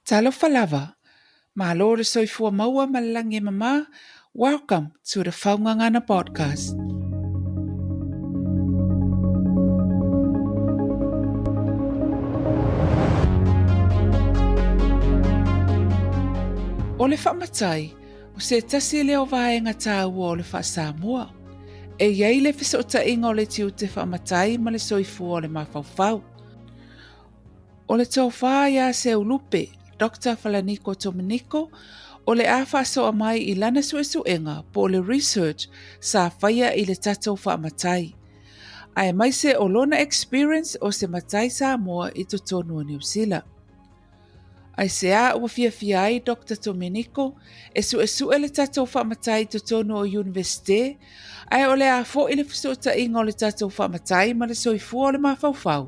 Talofa lava, malo le soifua maua ma le lagi e mama. Welcome to the Faugagana Podcast. O le faamatai, o se tasi lea o vaega tāua o le faa-Samoa. E i ai le fesootaiga o le tiute faamatai ma le soifua o le mafaufau. O le tofa iā Seulupe, Doctor Falaniko Tominiko, o le a faasoa mai i lana suesuega po o le research sa faia i le tatou faamatai, aemaise o lona experience o se matai Samoa i totonu o Niu Sila. Aisea ua fiafia ai Doctor Tominiko e suesue le tatou faamatai i totonu o Iunivesite, ae o le a foi le fesootaiga o le tatou faamatai ma le soifua o le mafaufau?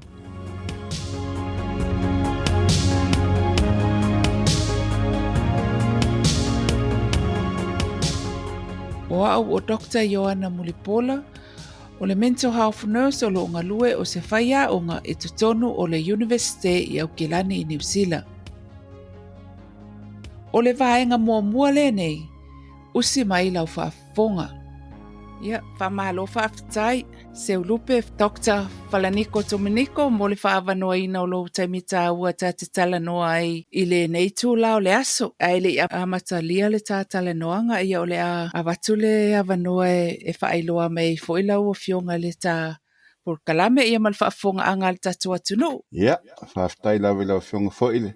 O au o Doctor Ioana Mulipola, o le Mental Health Nurse o lo o galue o se faiaoga i totonu o le Iunivesite i Aukilani i Niu Sila. O le vaega muamua lenei, usi mai lau faafofoga. Ia, faamalo faafetai. Seulupe Doctor Falaniko Tominiko mo le faaavanoaina o lou taimi taua ta te talanoa ai i lenei itula o le aso. Ae le i amatalia le ta talanoaga, ia o le a avatu le avanoa e faailoa mai ai foi lau Afioga i le ta polokalame ia ma le faafofogaaga a le tatou atunuu. Ia, faafetai lava i lau Afioga foi le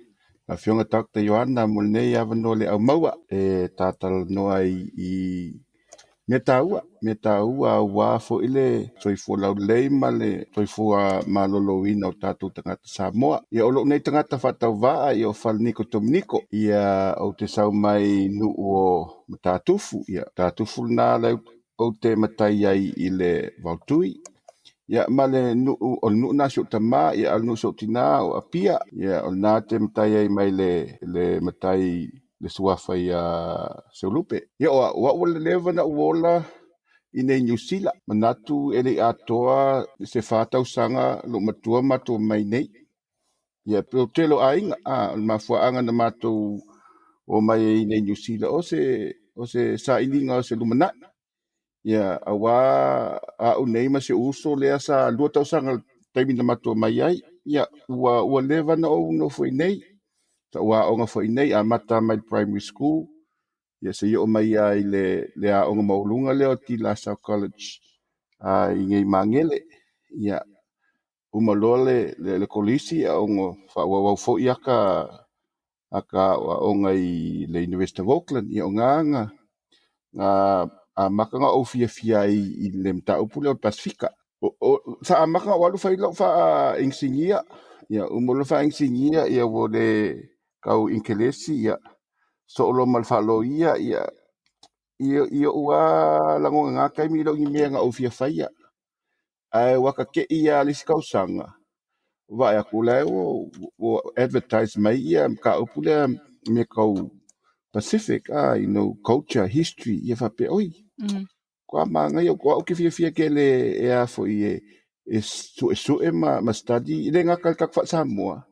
Afioga Doctor Ioana mo lenei avanoa le aumaua e ta talanoa ai i mea taua, mea taua aua foi le soifua laulelei ma le soifua maloloina o tatou tagata Samoa. Ia o lou nei tagata faatauvaa ia o Falaniko Tominiko, ia ou te sau mai nuu o Matatufu, ia Matatufu lena la ou te matai ai i le Vaotui. Ia ma le nuu o le nuu na si ou tama, ia a o le nuu si ou tina o Apia, ia o lena te matai ai mai le matai le suafa ia Seulupe. Ia o au, o au ua leva na ou ola i nei Niu Sila. Manatu e le i atoa se 4 tausaga lou matua matou mai nei. Ia pe o tele o aiga, a, o le mafuaaga na matou o mai ai i nei Niu Sila, o se sailiga o se lumanai. Ia, auā au nei ma si ou uso lea sa 2 tausaga le taimi na matou mai ai. Ia, ua leva na ou nofo i nei. Sa ou aoga foi i nei, amata mai le primary school, ia seia oo mai lava i le aoga maualuga lea o De La Salle College i nei Magele. Ia, uma loa le kolisi, a ono faaauau foi aka aoaoga i le University of Auckland. Ia o nga nga amata na ou fiafia ai i le mataupu lea o le Pasifika. Sa amata na ou alu fai lau faa-inisinia, ia uma loa faa-inisinia, ia ua le kau Inkelesi, ia soo loa ma le faaloia, ia i o'u lava lagona i na taimi e le o ni mea na ou fia faia. Ae ua ka te'i lava le isi tausaga, vaai atu la ua advertise mai ia mataupu lea mea tau Pacific, you know, culture, history, ia faapea, oi, kua manaia, o au ke fiafia tele e a foi e suesue ma study, e le gata i le tatou faa-Samoa,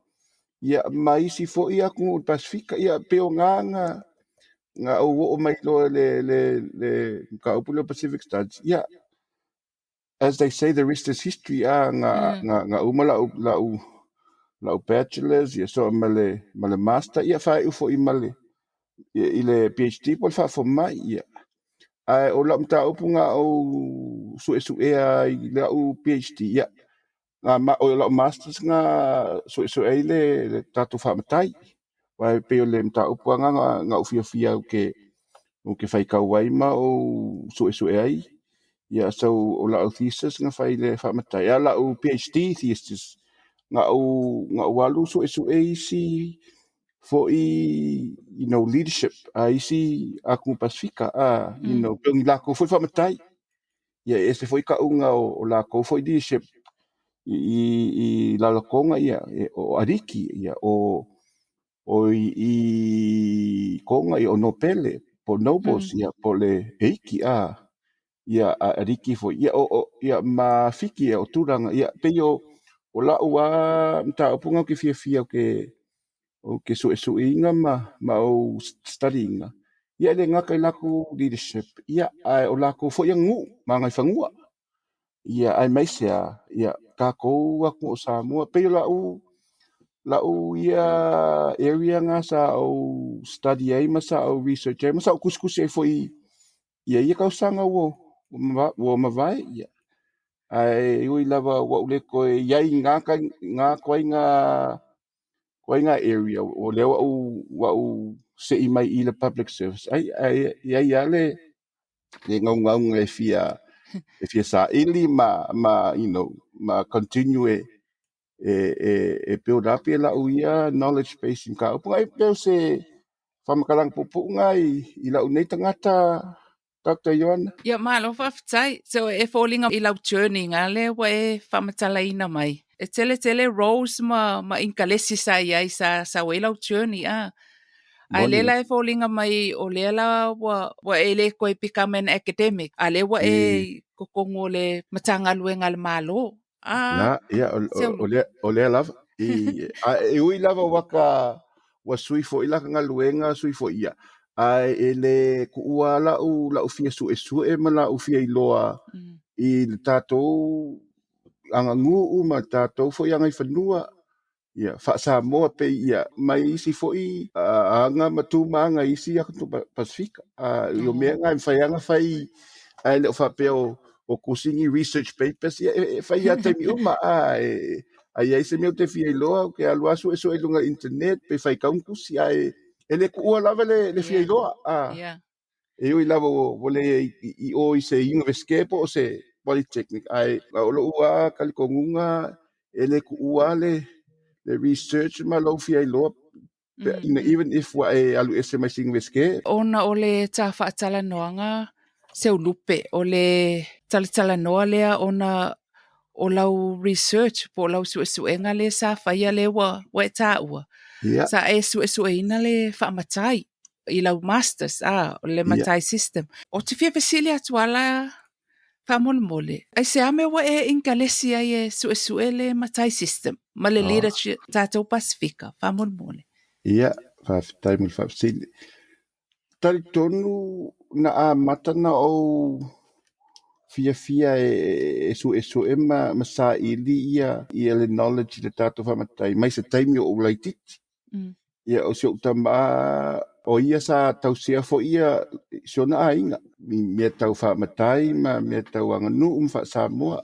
ia ma isi foi atunuu o le Pasifika, ia pei o nga na ou oo mai loa le mataupu lea o Pacific Studies, ia, as they say, the rest is history, a, nga uma la'u bachelor's, ia so ma le master, ia faaiu foi ma le i le PhD po o le faafomai, ia. Ae o la'u mataupu na ou suesuea ai i la'u PhD, ia, nga o la'u masters na suesue ai le tatou faamatai. Aua e pei o le mataupu lava na ou fiafia ou te faitau ai ma ou suesue ai. Ia, so o la'u thesis na fai le faamatai. A o la'u PhD thesis, na ou alu suesue isi foi, you know, leadership a isi atunuu Pasifika, a, you know, pe o ni latou foi faamatai. Ia, e ese foi ta'uga o latou foi leadership i Lalotoga, ia, o Ariki, ia, o i Toga, ia, o Nopele, po o Nobles, ia, po o le Eiki, a, ia, Ariki foi, ia, o, ia, ma Fiti, ia, o tulaga, ia, pei o la'u lava mataupu na ou te fiafia ou te Ou te suesueina ma ou study ina, ia e le gata i latou leadership, ia ae o latou foi aganuu ma agaifanua. Ia aemaise lava ia tatou atunuu o Samoa, pei o la'u ia area na sa ou study ai ma sa ou research ai ma sa ou tusitusi ai foi ia ia tausaga ua mavae. Ia ae ui lava ua ou le toe i ai i na ituaiga area, o lea ua ou se'i mai i le public service, ai ae i ai lava le naunauga e fia saili ma continue e build up ia la'u ia knowledge base i mataupu. E pei o se faamatalaga puupuuga i la'u nei tagata, Dr. Ioana. Ia, malo faafetai. So e foliga i lau journey nga lea ua e faamatalaina mai. E tele tele roles ma inkalesi sa i ai sa ua i lau journey a. Ae lea la e foliga mai o lea la ua e le toe become an academic, a lea ua e i totonu o le Matagaluega a le Malo. Ah, Na, ia, o lea lava. E ui lava ua ka ua sui foi la galuega sui foi ia. Ae e le kuua la'u fia suesue ma la'u fia iloa i le tatou aganuu ma tatou foi agaifanua. Ia, faa-Samoa pe ia mai isi foi aga ma tumaga i isi atunuu Pasifika. I o mea na e mafai lava ona fai, ae le o faapea o tusi ni research papers, ia e fai lava taimi uma. A i ai se mea ou te fia iloa, ou te alu lava suesue i luga o le internet pe faitau ni tusi, ae e le tuua lava le fia iloa. E ui lava ua le i o i se universite po o se polytechnic, ae o lou lava talitonuga e le tuua le research ma lou fia iloa, even if ua e alu ese mai se universite. Ona o le tā faatalanoaga Seulupe, o le talatalanoa lea ona o lau research po o lau suesuega lea sa faia lea ua e taua. Sa e suesueina le faamatai i lau masters, o le matai system. Ou te fia fesili atu ala faamolemole. Aisea mea ua e inkalesi ai e suesue le matai system ma le leadership tatou Pasifika, faamolemole? Ia, faafetai mo le faafesili. Talitonu na amata na ou fiafia e suesue ma saili ia le knowledge i le tatou faamatai mai se taimi o ou laitiiti. Ia, o si ou tama o ia sa tausia foi ia si ona aiga i mea tau faamatai ma mea tau aganuu ma faa-Samoa.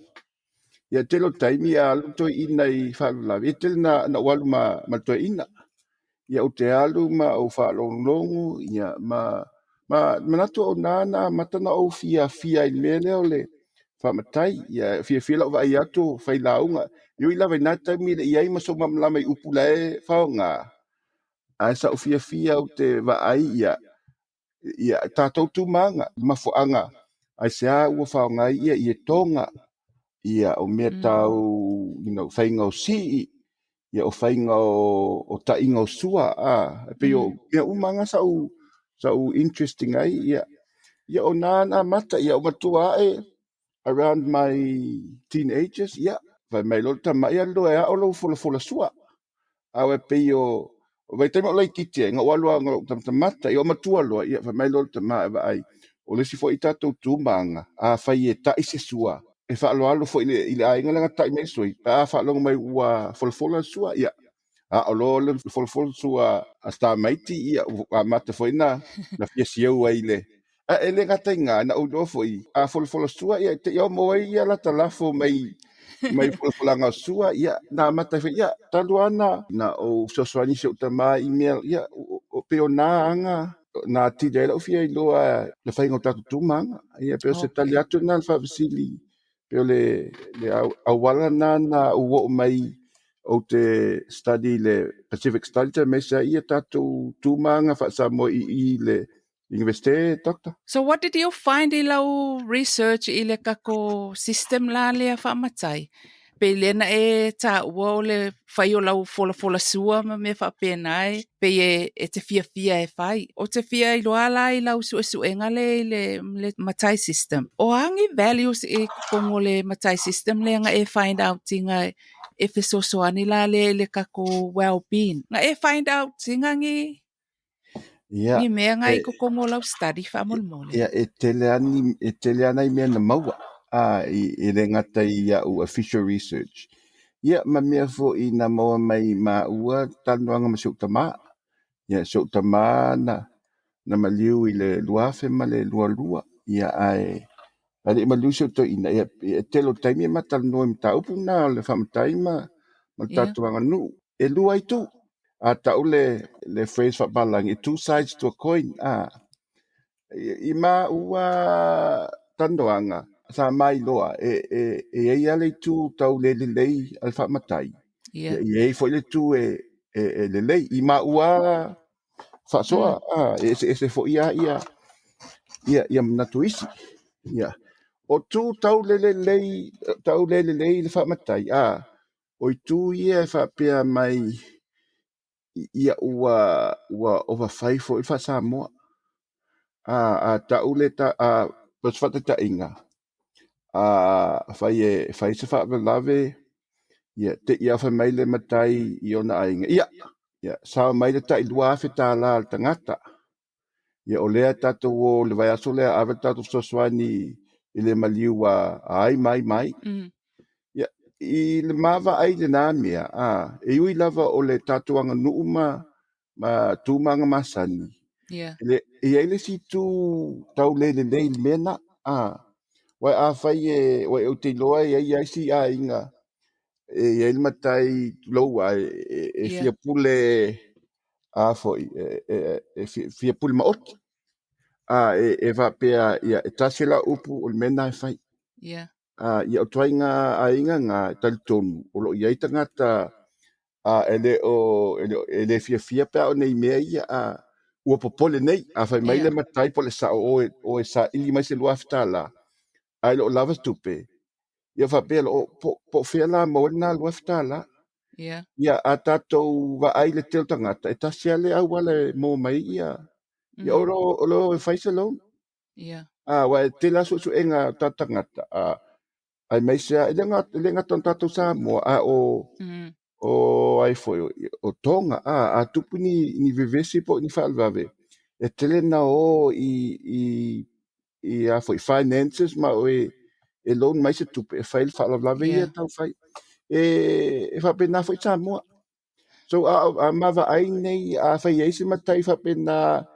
Ia, tele o taimi a alu toeaina i faalavelave, ia tele na ou alu ma le toeaina. Ia, ou te alu ma ou faalogologo, ia ma manatu o na na amata na ou fiafia i le mea lea o le faamatai. Ia, fiafia lau vaai atu fai lauga. E ui lava i na taimi e le i ai ma sou malamalama i upu la e faaaoga, ae sa ou fiafia ou te vaai ia tatou tumaga, mafuaaga aisea ua faaaoga ai ia ietoga, ia o mea tau faiga o sii, ia o faiga o taiga o sua, e pei o mea uma lava sa ou interesting ai. Ia o na na amata, ia o matua ae around my teenagers, ia fai mai loa le tama, ia alu e ao lou folafola sua. Ae pei o vaitaimi o laitiiti ai, na ou alu lava na ou tamatamata, ia o matua loa, ia fai mai loa le tama e vaai, o le isi foi tatou tumaga, a fai e tai se sua, e faaaloalo foi i le aiga lea na tai mai le sua, pe a faalogo mai ua folafola le sua, ia a o loa le folafola sua a tamaiti, ia ua amata foi na fia siau ai le a e le gata i gā, na ou iloa foi, a folafola sua, ia te i maua ai ia lata lafo mai folafolaga o sua, ia na amata ai foi, ia talu lava na ou fesoasoani i si ou tama i mea, ia o pei o na aga na atili ai lau fia iloa le faiga o tatou tumaga. Ia pei o se tali atu lena i le faafesili, pei o le auala lena na ou oo mai ou te study le Pacific Studies aemaise ai ia tatou tumaga faa-Samoa i le universite, Doctor. So what did you find i lau research i le tatou system la lea faamatai? Pei lea na e taua o le fai o lau folafolasua ma mea faapena e pei e te fiafia e fai. Ou te fia iloa la i lau suesuega lea i le matai system. O a ni values i totonu o le matai system lea na e find out ina e fesoasoani la lea i le tatou well-being? Na e find out ina ni ni mea na i totonu o lau study faamolemole? Ia, e tele lava ni, e tele lava nai mea na maua, e le gata i au official research, ia ma mea foi na maua mai maua talanoaga ma si ou tama. Ia, si ou tama na maliu i le 2022, ia ae le i maliu si ou toeaina, ia, e tele o taimi e ma talanoa i mataupu na o le faamatai ma le tatou aganuu. E lua itu. A tau le phrase faapalagi, two sides to a coin. I maua talanoaga, sa mailoa, e i ai lava le itu tau le lelei a le faamatai. E i ai foi le itu e lelei. I maua faasoa, e eseese foi lava ia manatu isi. Ia. O tu tau le lelei, tau le lelei le faamatai, o itu ia e faapea mai ia ua overfai foi le faa-Samoa. A tau le po o se faataitaiga, fai e fai se faalavelave, ia te i fai mai le matai i ona aiga. Ia, sao mai le tai $2,000 a le tagata. Ia, o lea tatou o le vaiaso lea ave le tatou fesoasoani i le maliu a ai mai mai. Ia, i le mavaai lena mea, e ui lava o le tatou aganuu ma tumaga masani. E i ai le isi itu tau le lelei i le mea na. Uae afai e uae ou te iloa e i ai isi aiga e i ai le matai tulou a e fia pule foi e fia pule maoti. E faapea ia e tasi la upu o le mea na e fai. Ia o ituaiga aiga na e talitonu o lo o i ai tagata e le o e le fiafia pe a o nei mea ia ua popole nei. A fai mai le matai po o le sao o e saili mai se $2,000 ae le o lava se tupe. Ia faapea lo po o fea la maua lena $2,000. Ia a tatou vaai le tele o tagata e tasi lava le auala e maua mai ia ia o lo e fai se loan. Aua e tele lava suesuega o tatou tagata aemaise lava e le gata o tatou Samoa a o o ai foi o Tonga a tupu ni vevesi po o ni faalavelave e tele na o i a foi finances ma o e loan mai se tupe e fai le faalavelave ia tau fai. E faapena foi Samoa. So a mavaai nei a fai ai se matai faapena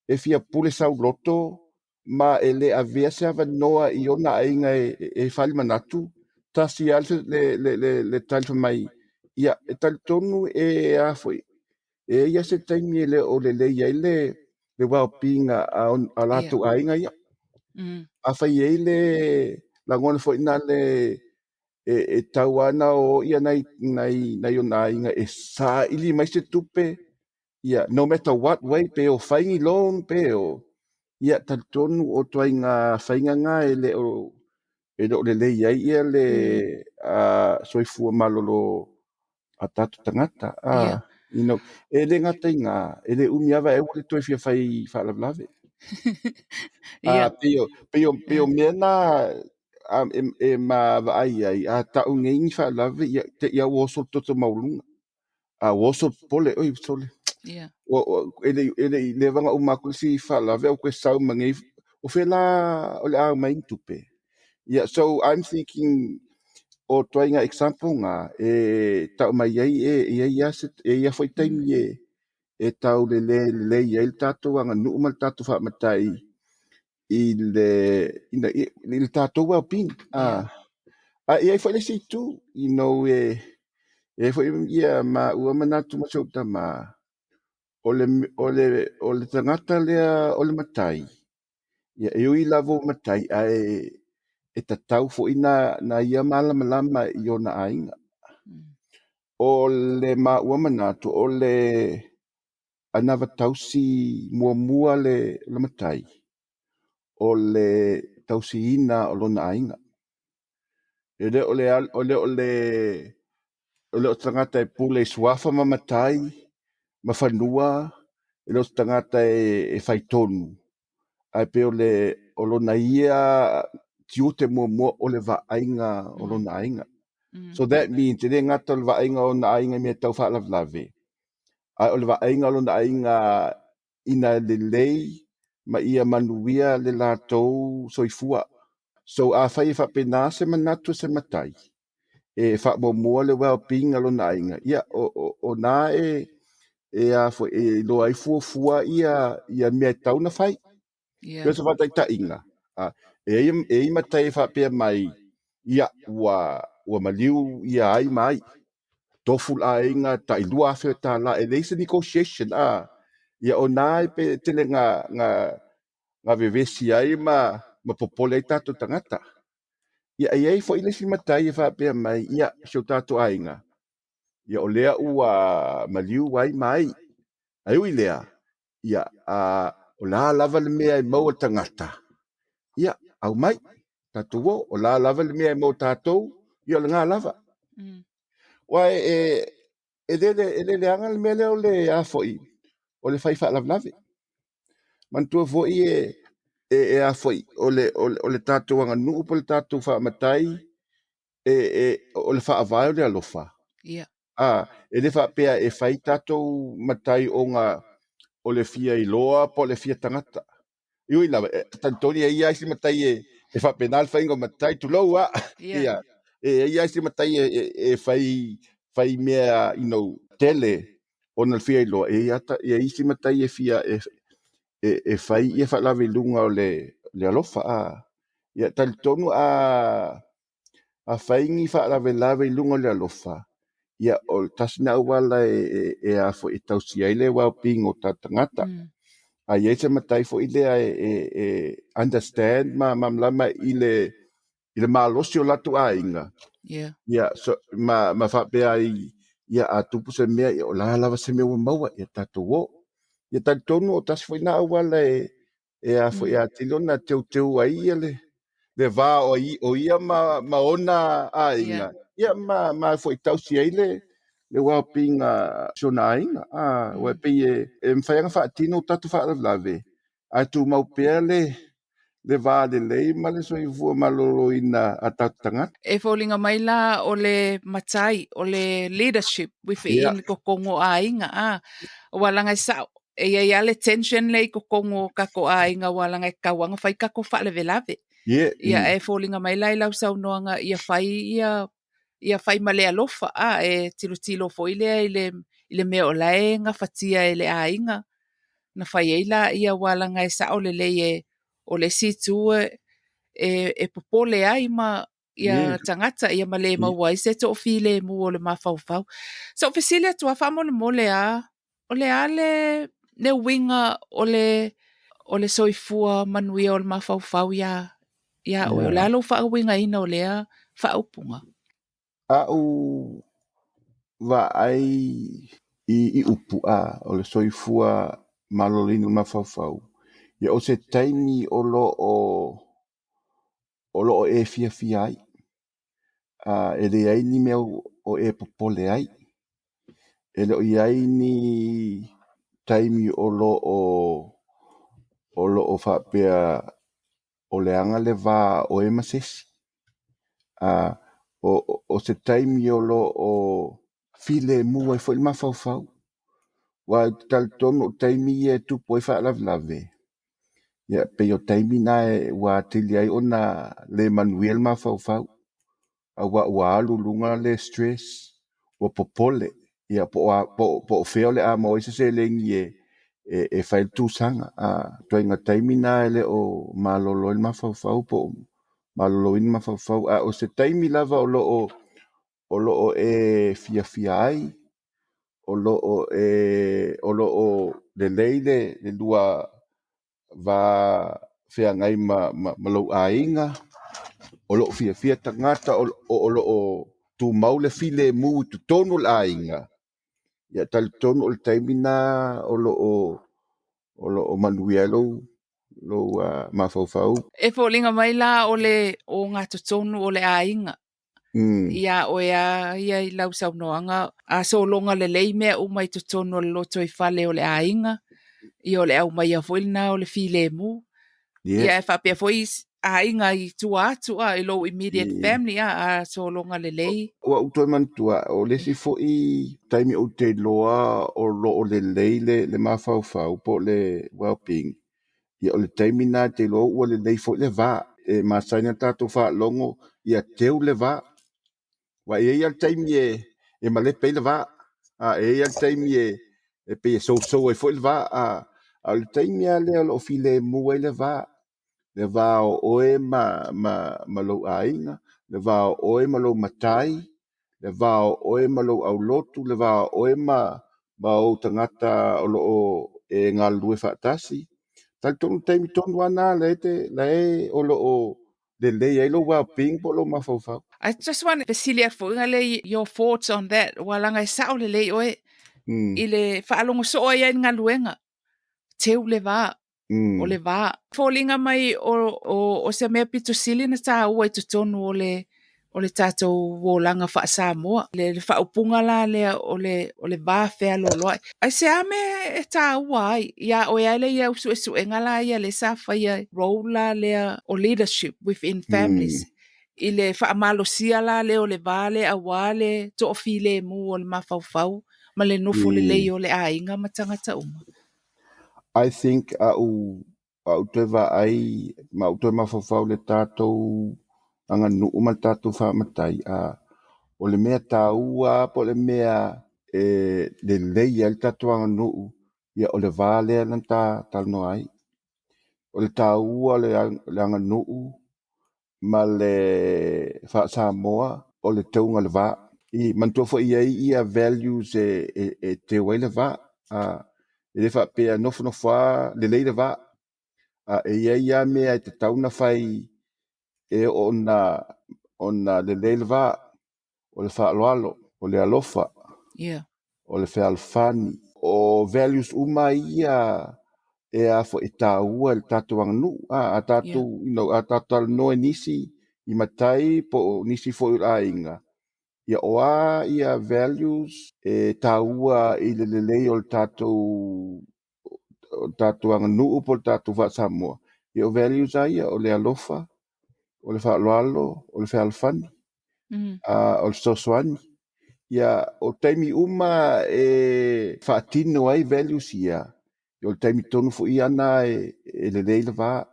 e fia pule sauloto ma e le avea se avanoa i ona aiga e fai manatu, tasi lava le tali fai mai, ia e talitonu e a foi, e ia se taimi e le o lelei ai le well-being a latou aiga ia. A fai ai le lagona foi na le e tau ana o ia nai ona aiga e saili mai se tupe, ia no matter what way, pe o fai ni loan, pe o ia talitonu o ituaiga faiga na e le o lelei ai ia le soifua malolo a tatou tagata. You know, e le gata i ngā, e le umi lava e ua le toe fia fai faalavelave. Pei o mea na e mavaai ai, a tau nei ni faalavelave, ia te ia ua oso le toto maualuga. A ua oso le popole, oi sole. E le i leva ona uma atu le isi faalavelave au toe sau ma nei, o fea la o le a aumai ni tupe. Yeah, so I'm thinking o ituaiga example na e tau mai ai e ia foi taimi e tau lelei ai le tatou aganuu ma le tatou faamatai i le tatou well-being. A i ai foi le isi itu, you know, e i ai foi ia maua manatu ma si ou tama, o le tagata lea o le matai, ia e ui lava o matai, ae e tatau foi na ia malamalama i ona aiga. O le maua manatu, o le anava tausi muamua le matai, o le tausiina o lona aiga. E le o le o le o le o le o tagata e pule i suafa ma matai ma fanua, e le o se tagata e faitonu. Ae pei o le o lona ia tiute muamua o le vaaiga o lona aiga. So that means e le gata o le vaaiga o ona aiga i mea tau faalavelave, ae o le vaaiga o lona aiga ina lelei ma ia manuia le latou soifua. So afai e faapena se manatu e se matai, e faamuamua le well-being a lona aiga, ia o na e a foi e iloa ai fuafua ia mea e tatau ona fai. Pei o se faataitaiga, e i ai matai e faapea mai, ia ua maliu ia ai ma ai, tofu le aiga, tai $2,000, e leai se negotiation, ia o na e pe tele na vevesi ai ma popole ai tatou tagata. Ia e i ai foi le isi matai e faapea mai, ia si o tatou aiga, ia o lea ua maliu ai ma ai, ae ui lea, ia o la lava le mea e maua le tagata, ia aumai, tatou o, o la lava le mea e maua tatou, ia o lena lava. Aua e le leaga le mea lea o le a foi, o le fai faalavelave. Manatua foi e a foi, o le tatou aganuu po o le tatou faamatai, o le faavae o le alofa. E le faapea e fai tatou matai ona o le fia iloa po o le fia tagata. E ui lava, talitonu e i ai isi matai e faapena le faiga o matai, tulou a. Ia, e i ai isi matai e fai mea, you know, tele ona le fia iloa. E i ai isi matai e fia e fai ia faalavelave i luga o le alofa. Ia talitonu a fai ni faalavelave i luga o le alofa, ia o le tasi na auala e a foi e tausia ai le well-being o tatou tagata. A i ai se matai foi lea e understand ma malamalama i le malosi o latou aiga. Ia so, ma faapea ai, ia a tupu se mea, ia o la lava se mea ua maua, ia tatou o. Ia talitonu o tasi foi na auala e a foi atili ona teuteu ai ia le va o ia ma ona aiga. Ia ma foi tausi ai le well-being a si ona aiga. Ua pei e mafai ona faatino o tatou faalavelave, ae tumau pea le va lelei ma le soifua maloloina a tatou tagata. E foliga mai la o le matai, o le leadership within le totonu o aiga. Ua laga e sao, e i ai lava le tension lea i totonu o tatou aiga, ua laga e tatau ona fai tatou faalavelave. Ia e foliga mai la i lau saunoaga, ia fai ia fai ma le alofa, e tilotilo foi lea i le mea o la e gafatia e le aiga. Na fai ai la ia ua laga e sao lelei e o le isi itu e popole ai ma ia tagata ia ma le maua ai se toafilemu o le mafaufau. So fesili atu lava faamolemole a, o le a le uiga o le soifua manuia o le mafaufau ia oe, o le a lou faauigaina o lea faaupuga? A'u vaai i upu o le soifua maloloina o le mafaufau, ia o se taimi o loo e fiafia ai, e leai ni mea o e popole ai, e le o i ai ni taimi o loo faapea o leaga le va o e ma se isi. O se taimi o loo filemu ai foi le mafaufau. Aua ou te talitonu o taimi ia e tupu ai faalavelave, ia pei o taimi na ua atili ai ona le manuia le mafaufau. Aua ua alu i luga le stress, ua popole, ia po o fea o le a maua ai se seleni e fai le tusaga. Ituaiga taimi na e le o malolo ai le mafaufau po o maloloina le mafaufau. A o se taimi lava o loo e fiafia ai, o loo lelei le lua va feagai ma lou aiga, o loo fiafia tagata, o loo tumau le filemu i totonu o le aiga. Ia talitonu o le taimi na o loo manuia ai lou mafaufau. E foliga mai la o le ogatotonu o le aiga. Iā oe a ia i lau saunoaga, a sologa lelei mea uma i totonu o le lotoifale o le aiga, ia o le aumaia foi lena o le filemu. Ia e faapea foi aiga i tua atu a i lou immediate family a, a sologa lelei. Ua ou toe manatua, o le isi foi taimi ou te iloa o lo o lelei le mafaufau po o le well-being, ia o le taimi lena e te iloa ua lelei foi le va. E masani ona tatou faalogo ia teu le va. Aua e i ai lava le taimi e malepe ai le va, a e i ai lava le taimi e pei e sousou ai foi le va, a o le taimi lava lea o lo o filemu ai le va, le va o oe ma lou aiga, le va o oe ma lou matai, le va o oe ma lou aulotu, le va o oe ma ou tagata o lo o e galulue faatasi. Talitonu le taimi tonu lava lena la e o lo o lelei ai lou well-being po o lou mafaufau. I just want fesili atu foi le your thoughts on that, ua laga e sao lelei oe i le faalogo soo ai ai i le galuega, teu le va, o le va. Foliga mai o se mea pito sili na taua i totonu o le tatou olaga faa-Samoa. Le faaupuga la lea o le va fealoaloai. Ai se a mea e taua ai? Ia oe ai le ia suesuega la ia le sa faia role la lea o leadership within families. I le faamalosia la lea o le va le auā le toafilemu o le mafaufau ma le nofo lelei o le aiga ma tagata uma. I think a ou toe vaai ma ou toe mafaufau le tatou aganuu ma le tatou faamatai, a o le mea taua po o le mea e lelei ai le tatou aganuu, ia o le va lea na ta talanoa ai. O le taua o le aganuu ma le faa-Samoa o le teuga o le va. I manatua foi i ai ia values e teu ai le va. A e le faapea nofonofo lava lelei le va. A e i ai lava mea e tatau ona fai e oo ona lelei le va. O le faaaloalo, o le alofa, o le fealofani. O values uma ia e a foi e taua i le tatou aganuu. A tatou, a tatou talanoa i nisi i matai po o nisi foi o le aiga, ia o a ia values e taua i le lelei o le tatou aganuu po o le tatou faa-Samoa. Ia o values a ia, o le alofa, o le faaaloalo, o le fealofani, o le fesoasoani. Ia o taimi uma e faatino ai values ia, o le taimi tonu foi ia na e lelei le va.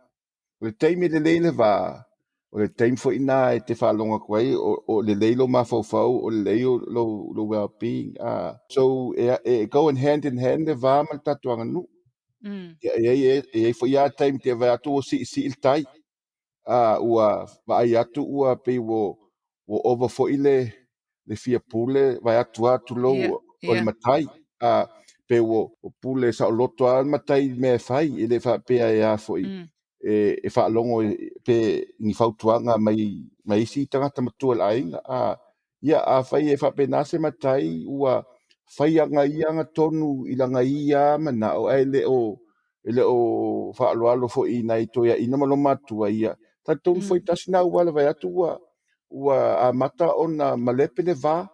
O le taimi e lelei le va, o le taimi foi na e te faalogo atu ai o lelei lou mafaufau, o lelei lou well-being. So e go in hand in hand le va ma le tatou aganuu. Ia e i ai foi lava taimi te vaai atu ua siisii le tai. A ua vaai atu ua pei ua ova foi le fia pule, vaai atu lava tulou o le matai. A pe ua pule saoloto lava le matai i mea e fai, e le faapea e a foi e faalogo pe ni fautuaga mai isi tagata matua o le aiga. A ia afai e faapena se matai ua fai aga ia agatonu i laga ia manao ae le o faaaloalo foi i nai toeaiina ma loma matua ia, talitonu foi tasi na auala vaai atu ua amata ona malepe le va.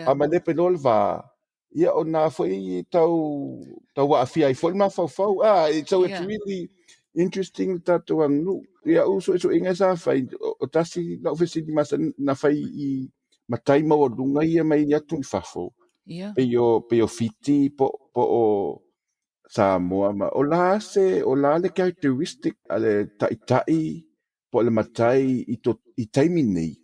A malepe loa le va, ia ona foi tau aafia ai foi le mafaufau. So it's really interesting le tatou aganuu. Ia u suesuega sa fai, o tasi lau fesili masani na fai i matai maualuga ia mai atu i fafo. Pei o Fiti po o Samoa ma o la se o la le characteristic a le taitai po o le matai i taimi nei.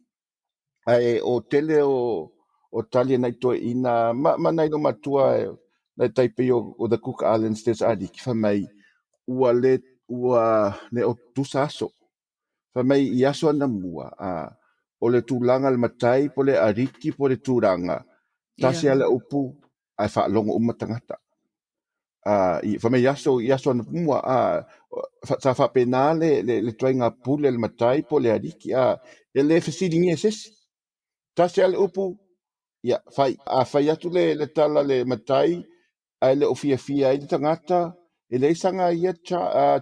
Ae o tele o tali nai toeaiina ma nai matua nai tai pei o the Cook Islands des aliki fai mai ua le o tutusa aso. Fai mai i aso anamua o le tulaga le matai po le aliki po le tulaga tasi lava le upu ae faalogo uma tagata. Fai mai i aso anamua sa faapena le ituaiga pule le matai po le aliki e le fesiligia e se isi. Tasi lava le upu, ia fai. A fai atu le tala le matai ae le o fiafia ai le tagata, e leai saga ia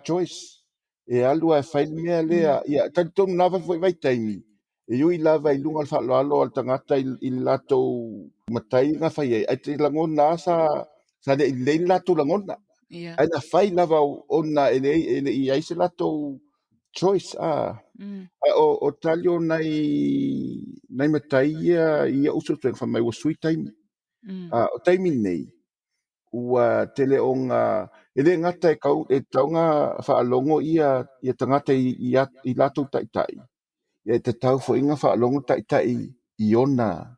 choice. E alu ae fai le mea lea. Ia talitonu na foi vaitaimi. E ui lava i luga o le faaaloalo a le tagata i le latou matai na fai ai, ae te lagona lava sa le i lelei le latou lagona. Ae na fai lava ona e leai e le i i ai se latou choice a. Ae o tali o nai matai ia i o'u suesuega fai mai ua sui taimi. O taimi nei ua tele ona e le gata e tau e tatau ona faalogo ia tagata i latou taitai, ia e tatau foi ona faalogo taitai i ona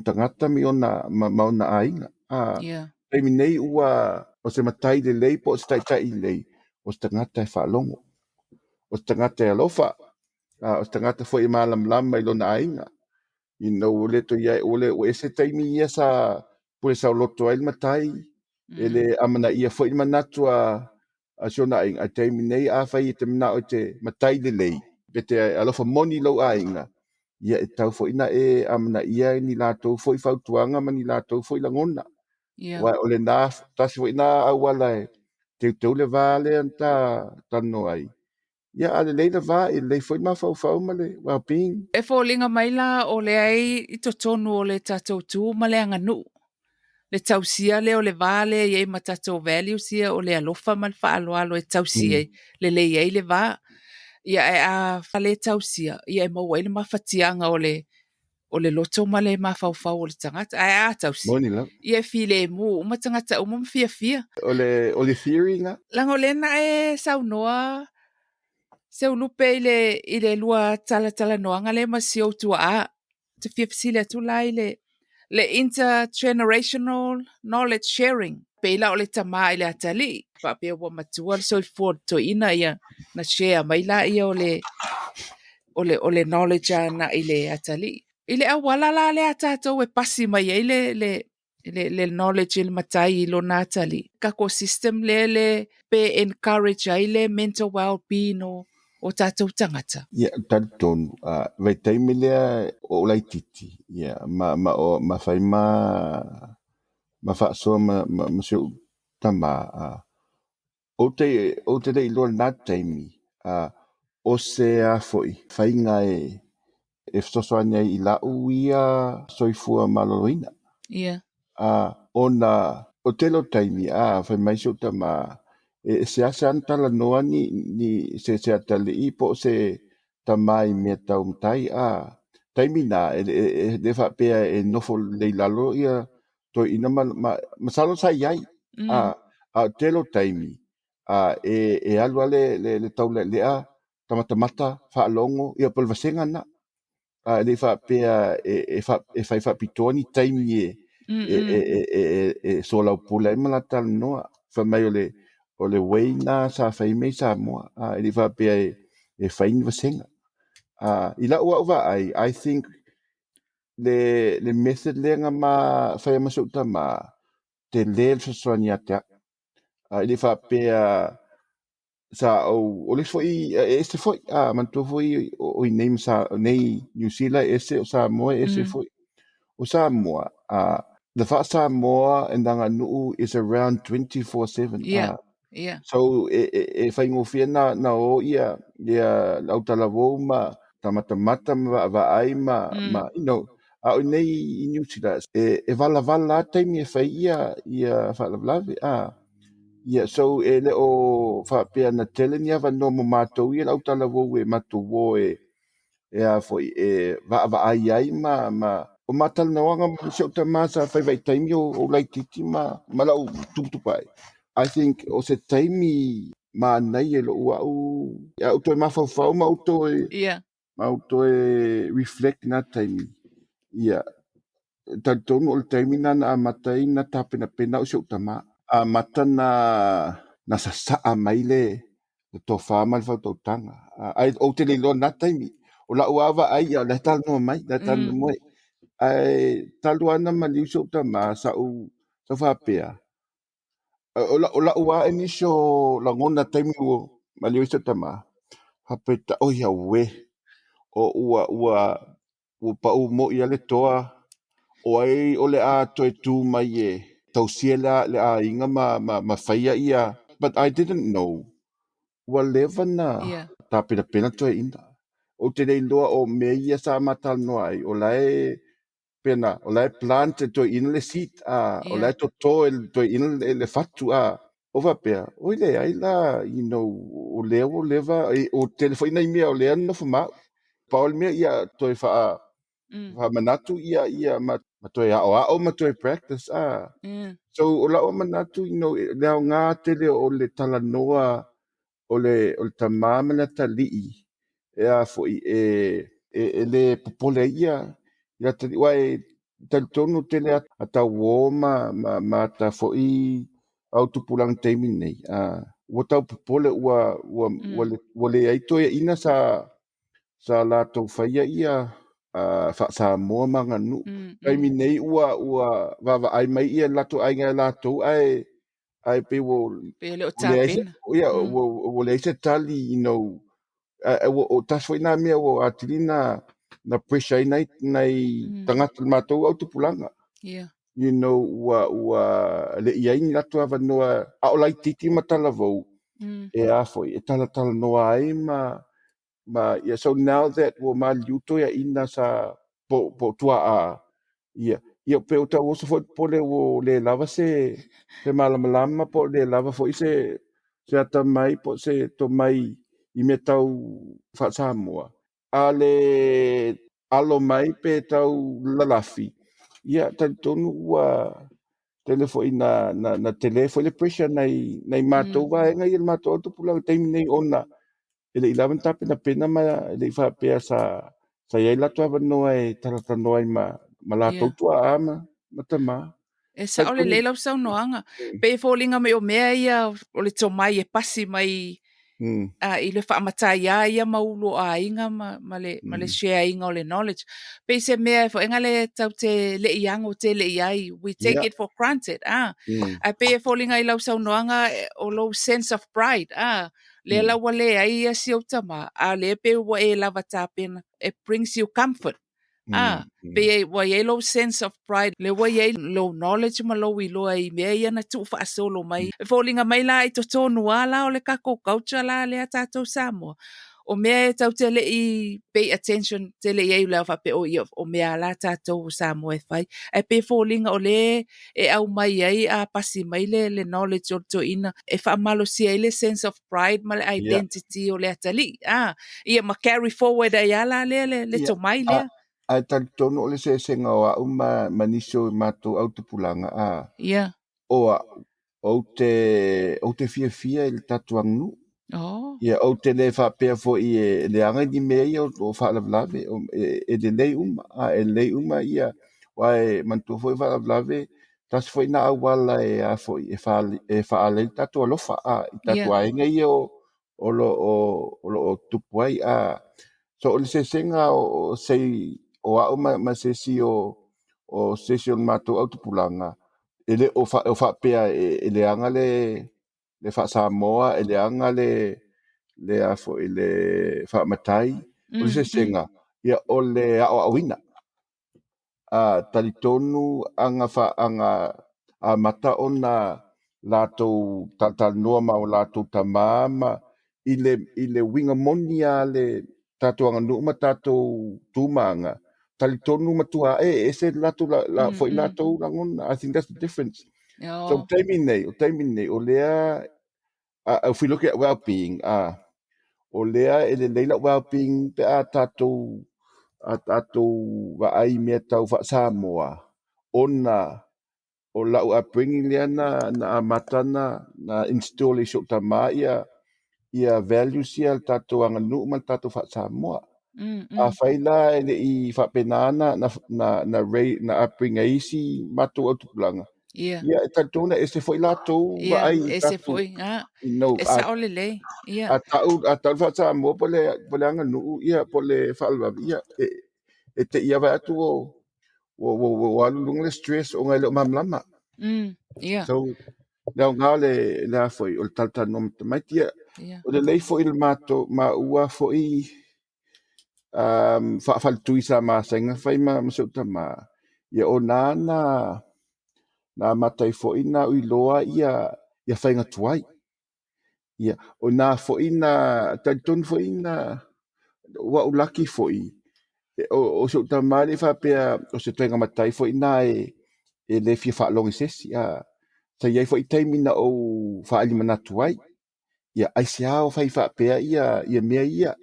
tagata ma i ona ma ona aiga. Taimi nei ua o se matai lelei po o se taitai lelei, o se tagata e faalogo, o se tagata e alofa, o se tagata foi e malamalama i lona aiga. Ua le toe i ai, ua ese taimi ia sa pule saoloto ai le matai, e le amanaia foi le manatu a si ona aiga. Ae taimi nei afai e te manao i te matai lelei, pe te alofa moni i lou aiga, ia e tatau foi ona e amanaia ni latou foi fautuaga ma ni latou foi lagona. Aua o lena, tasi foi na auala e teuteu le va lea na ta talanoa ai. Ia a lelei le va, e lelei foi le mafaufau ma le well-being. E foliga mai la o lea i totonu o le tatou tu ma le aganuu, le tausia lea o le va lea e i ai ma tatou values ia o le alofa ma le faaaloalo e tausi ai lelei ai le va. Ia ae a le tausia, ia e maua ai le mafatiaga o le loto ma le mafaufau o le tagata. Ae a tausi, Moni lava. ia e filemu uma tagata uma ma fiafia. O le theory na. Leaga o lea na e saunoa Seulupe i le lua talatalanoaga lea ma si ou tuaa. Te fia fesili atu la i le intergenerational knowledge sharing. Pei la o le tamā i le atalii. Faapea ua matua le soifua o le toeaina ia na share mai la ia o le knowledge ana i le atalii. I le auala la lea tatou e pasi mai ai le knowledge i le matai i lona atalii. Kako system lea le pe encourage ai le mental well-being o tatou tagata. Ia, talitonu, vaitaimi lea o ou laitiiti, ia, ma fai ma faasoa ma si ou tamā, ou te le iloa i lena taimi, o se a foi faiga e fesoasoani ai i lau ia soifua maloloina. Ona o tele o taimi, fai mai si ou tamā, e seasea ona talanoa ni se atalii po o se tamā i mea tau matai. Taimi na, e le faapea e nofo lelei i lalo ia toeaina masalo sa i ai. A o tele o taimi, e alu lava le taulealea, tamatamata, faalogo, ia po o le vasega lena. E le i faapea e fai faapitoa ni taimi e soalaupule ai ma la talanoa. Fai mai o le way na sa fai mai Samoa. E le i faapea e fai ni vasega. I lau au vaai, I think le method lea na ma faia ma si ou tamā, tele le fesoasoani ia te au. E le i faapea sa ou, o le isi foi, e ese foi, manatua foi o i nei ma nei New Zealand e ese, o Samoa e ese foi. O Samoa, the faa-Samoa and aganuu is around 24/7. So e faigofie na o ia le autalavou ma tamatamata ma vaavaai ma a o nei i New Zealand e valavala lava taimi e fai ia faalavelave. Ia, so e le o faapea na tele ni avanoa mo matou ia le autalavou e matou o e a foi e vaavaai ai ma o matalanoaga ma si ou tamā sa fai vaitaimi o laitiiti ma lau tuputupu ai. I think o se taimi manaia i lou au au toe mafaufau ma ou toe ma ou toe reflect i na taimi. Ia, talitonu o le taimi na na amata ai na tapenapena au i si ou tamā. Amata na sasaa mai le tofa ma le fautautaga. Ai ou te le iloa na taimi. O lau lava vaai ia o lea talanoa mai, lea talanoa mai. Ae talu lava na maliu si ou tamā sa ou faapea. O lau lava e nisi o lagona taimi ua maliu ai si ou tamā. Faapea, oi auē, o ua pau moi lava le toa, o ai o le a toe tu mai e tausia le aiga ma faia ia. But I didn't know. Ua leva na tapenapena toeaina. Ou te le iloa o mea ia sa ma talanoa ai, o la e pena, o la e plant e toeaina le seed, a, o la e toto e le toeaina le fatu, a. O faapea, oi leai la, you know, o lea ua leva, o tele foi nai mea o lea na nofo ma au. Pau le mea ia toe faamanatu ia ma toe aoao ma toe practice, a. So o lau manatu, you know, le aoga tele o le talanoa o le tamā ma le atalii, e a foi e le popole ai ia le atalii, aua e talitonu tele ata uō ma ata foi au tupulaga taimi nei, ua tau popole ua leai toeaiina sa latou faia ia faa-Samoa ma aganuu. Taimi nei ua vaavaai mai ia latou aiga e latou ae pei ua Pei e le o tapena. Ia, ua leai se tali, you know, o tasi foi nā mea ua atili na pressure ai nai tagata le matou au tupulaga. You know, ua le i ai ni latou avanoa, a o laitiiti ma talavou, e a foi, e talatalanoa ai ma yeah, so now that ua maliu toeaiina sa po tua'a, ia pe o tau oso foi popole ua le lava se malamalama po o le lava foi se atamai po o se tomai i mea tau faa-Samoa. A le alo mai pe tau lalafi, ia talitonu ua tele foi na tele foi le pressure nai matou vaega ia le matou au tupulaga taimi nei ona e le i lava na tapenapena ma e le i faapea sa i ai latou avanoa e talatalanoa ai ma latou tua'a ma tamā. E sao lelei lau saunoaga. Pei e foliga mai o mea ia o le tomai e pasi mai i le faamatai a ia ma ulu o aiga ma le share inga o le knowledge. Pei se mea e foenga le tau te le i ango te le i ai. We take it for granted. Ae pei e foliga i lau saunoaga o lou sense of pride. Lea la ua le ai ia si ou tamā, a le pe ua e lava tapena. It brings you comfort. Pe ua iai lou sense of pride, le ua iai lou knowledge ma lou iloa i mea ia na tuu faasolo mai. E foliga mai la i totonu a la o le tatou culture la lea tatou Samoa. O mea e tau te le i pay attention te le i ai lea faapea o ia o mea la tatou Samoa e fai. Ae pe foliga o le e au mai ai a pasi mai le knowledge o le toeaina e faamalosia ai le sense of pride ma le identity o le atalii. Ia ma carry forward ai ala lea le tomai lea. Ae talitonu o le sesega o au ma nisi o matou au tupulaga. O au, ou te fiafia i le tatou aganuu. Ia, ou te le faapea foi e leaga ni mea ia o faalavelave, e lelei uma, e lelei uma ia, aua e manatua foi faalavelave, tasi foi na auala e a foi e faalei le tatou alofa, i tatou aiga ia o loo tupu ai. So o le sesega o sei o au ma sesi o sesi o le matou au tupulaga, e le o faapea e leaga le faa-Samoa, e leaga le a foi le faamatai, o le sesega, ia o le aoaoina. Talitonu aga amata ona latou talatalanoa ma o latou tamā ma i le uiga moni a le tatou aganuu ma tatou tumaga, talitonu matua e ese latou foi latou lagona. I think that's the difference. So taimi nei, o lea, if we look at well-being, o lea e lelei lau well-being pe a tatou vaai mea tau faa-Samoa, ona o lau upbringing lea na amata na install i si ou tamā ia values ia le tatou aganuu ma le tatou faa-Samoa. Afai la e le i faapena na upbring ai isi matou au tupulaga. Ia, e talitonu ese foi latou vaai i ese foi, e sao lelei. A tau le faa-Samoa po le aganuu, ia, po le faalavelave, ia, e te ia vaai atu ua alu luga le stress ona e le o malamalama. So, le aoga le a foi o le talatalanoa ma tamaiti, ia, o lelei foi le matou maua foi faafaletui sa masaiga fai ma si ou tamā, ia o na na amata ai foi na uiloa ia faiga tuai. Ia, o na foi na talitonu foi na Ua ou laki foi, o si ou tama e le i faapea o se toega matai foi lena e le fia faalogo i se isi. Sa i ai foi taimi na ou faaali manatu ai, ia aisea o fai faapea ia mea ia.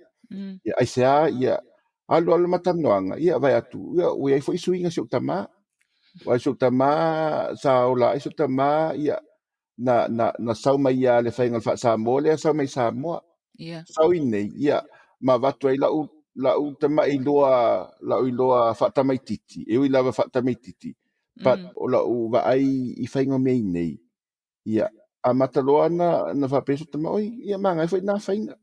Ia aisea ia alu alu ma talanoaga, ia vaai atu, ia ua i ai foi suiga i si ou tama. Aua si ou tama sa ola ai si ou tama, ia na sau mai ia le faiga o le faa-Samoa lea sau mai Samoa. Sau i inei, ia, ma avatu ai la'u tama'i iloa, la'u iloa faatamaitiiti, e ui lava faatamaitiiti, but o la'u vaai i faiga o mea i inei, ia, amata loa na faapea si ou tama, oi, ia manaia foi na faiga.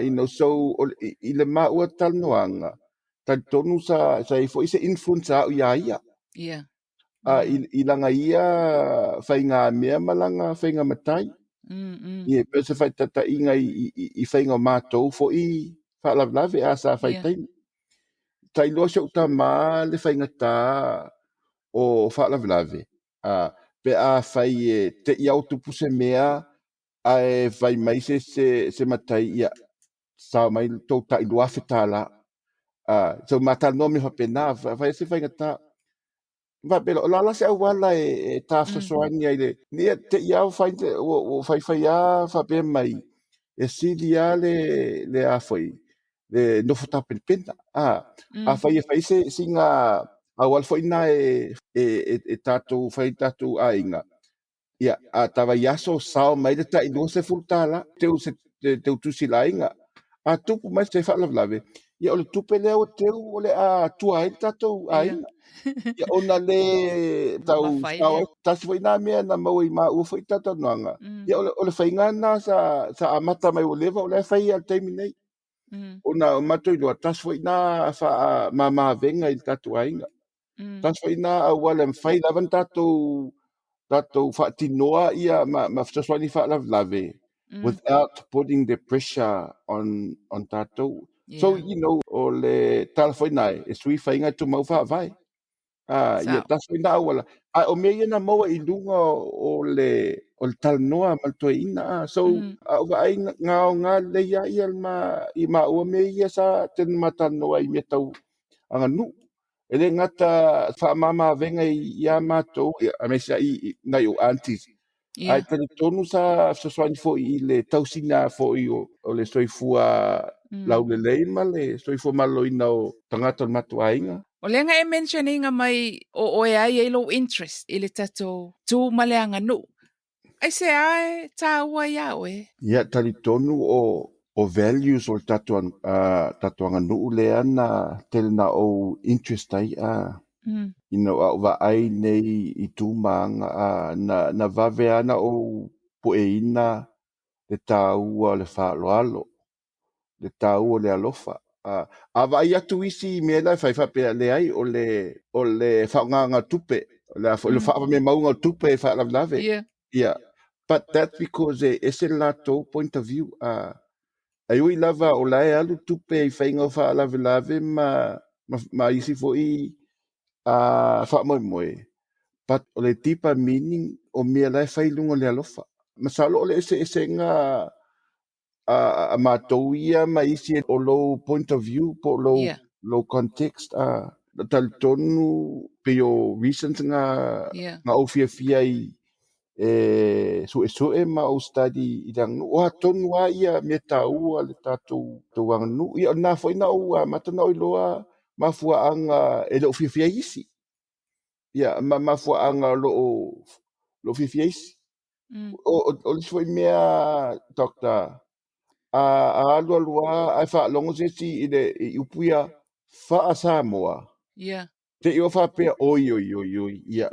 You know, so i le maua talanoaga, talitonu sa i ai foi se influence a au iā ia. I lana ia faigamea ma lana faiga matai. Ia, pei o se faataitaiga i faiga o matou foi faalavelave a sa fai taimi. Sa iloa si ou tama le faigata o faalavelave, pe a fai e te i au tupu se mea ae fai mai se matai, ia, sao mai le tou tai $2,000. So ma talanoa mea faapena, fai se faigata. Faapea loa, o le a la se auala e ta fesoasoani ai le, ia te i lava fai, ua faifai lava faapea mai, e sili lava le a foi, le nofo tapenapena. Afai e fai se sina auala foi lena e tatou fai i tatou aiga, ia, a ta vaiaso sao mai le tai $20, teu se teu tusi i le aiga. A tupu mai se faalavelave, ia o le tupe lea ua teu o le a tua ai le tatou aiga. Ia ona le tau sao ai. Tasi foi na mea na maua i maua foi talatalanoaga. Ia o le faiga lena sa amata mai ua leva o la e fai lava i le taimi nei. Ona o matou iloa, tasi foi na faamama-avega i le tatou aiga. Tasi foi na auala e mafai lava ona tatou faatinoa ia ma fesoasoani faalavelave without putting the pressure on tatou. So, you know, o le tala foi na e sui faiga e tumau faavae. Ia tasi foi na auala. Ae o mea ia na maua i luga o le talanoa ma le toeaina. So, a ou vaai na aoga lelei lava ia i maua mea ia sa tele ma talanoa i mea tau aganuu. E le gata faamama-avega ia matou, aemaise i nai ou aunties. Ae talitonu sa fesoasoani foi i le tausiga foi o le soifua laulelei ma le soifua maloloina o tagata o le matou aiga. O lea na e mention ina mai o oe ai ai lou interest i le tatou tu ma le aganuu. Aisea e taua iā oe? Ia, talitonu o values o le tatou aganuu lea na tele na ou interest ai. You know, a ou vaai nei i tu ma aga, na vave lava na ou pueina le taua o le faaaloalo, le taua o le alofa. A vaai atu isi mea la e fai faapea, leai, o le faaaogaga o tupe, o le a foi le faavamemauga o tupe e faalavelave. Yeah. But that's because e ese le latou point of view. Ai ui lava o la e alu tupe i faiga o faalavelave ma isi foi faamoemoe. But o le deeper meaning o mea la e fai i luga o le alofa. Masalo o le eseesega a matou ia ma isi o lou point of view po o lou, lou context. Talitonu pei o reasons nga nga ou fiafia i e suesue ma ou study i le aganuu. O atonu lava ia mea taua le tatou aganuu. Ia o lena foi na ou amata na ou iloa mafuaaga e le o fiafia ai isi. Ia ma mafuaaga o loo fiafia isi. O le isi foi mea, Doctor, a alu alu lava ae faalogo se isi i le i upu ia faa-Samoa. Te i o faapea, oi, oi, oi, oi, ia,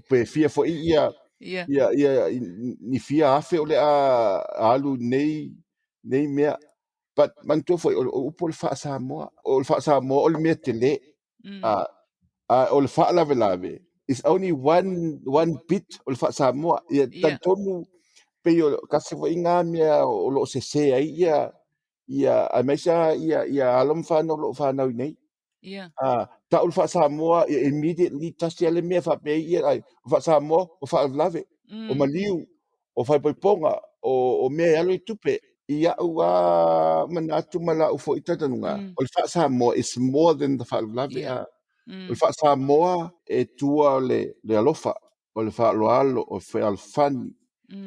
pe fia foi ia, ia, ni fia afe o le a alu nei mea. But manatua foi, o upu o le faa-Samoa. O le faa-Samoa o le mea tele. O le faalavelave is only one bit o le faa-Samoa. Ia, talitonu pei o tasi foi ngā mea o loo sese ai ia aemaise lava ia alo ma fanau o loo fanau i nei. Tau le faa-Samoa, ia immediately tasi lava le mea faapea ia, ai, o faa-Samoa, o faalavelave, o maliu, o faaipoipoga, o mea e alu i tupe. I a'u lava manatu ma la'u foi talitonuga, o le faa-Samoa is more than the faalavelave. O le faa-Samoa e tua o le alofa, o le faaaloalo, o le fealofani.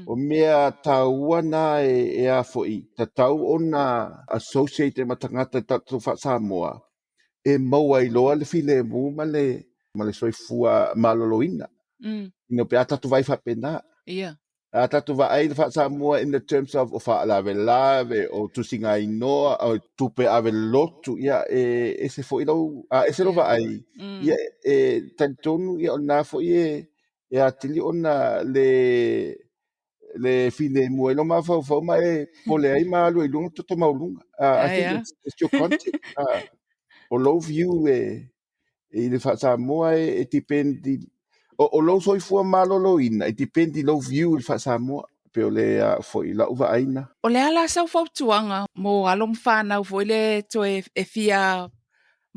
O mea taua na e a foi tatau ona associate ma tagata i tatou faa-Samoa e maua ai loa le filemu ma le soifua maloloina. You know, pe a tatou vaai faapena. A tatou vaai le faa-Samoa in the terms of o faalavelave, o tusiga inoa, o tupe ave lotu, ia e ese foi lau, a ese lou vaai, ia e talitonu ia o lena foi e atili ona le filemu ai lou mafaufau ma e pole ai ma alu ai i luga toto maualuga. I think it's your context. O lou view e i le faa-Samoa e depend o lou soifua maloloina e depend i lou view i le faa-Samoa. Pe o le foi lau vaaiga. O le a la sau fautuaga mo alo ma fanau foi le toe e fia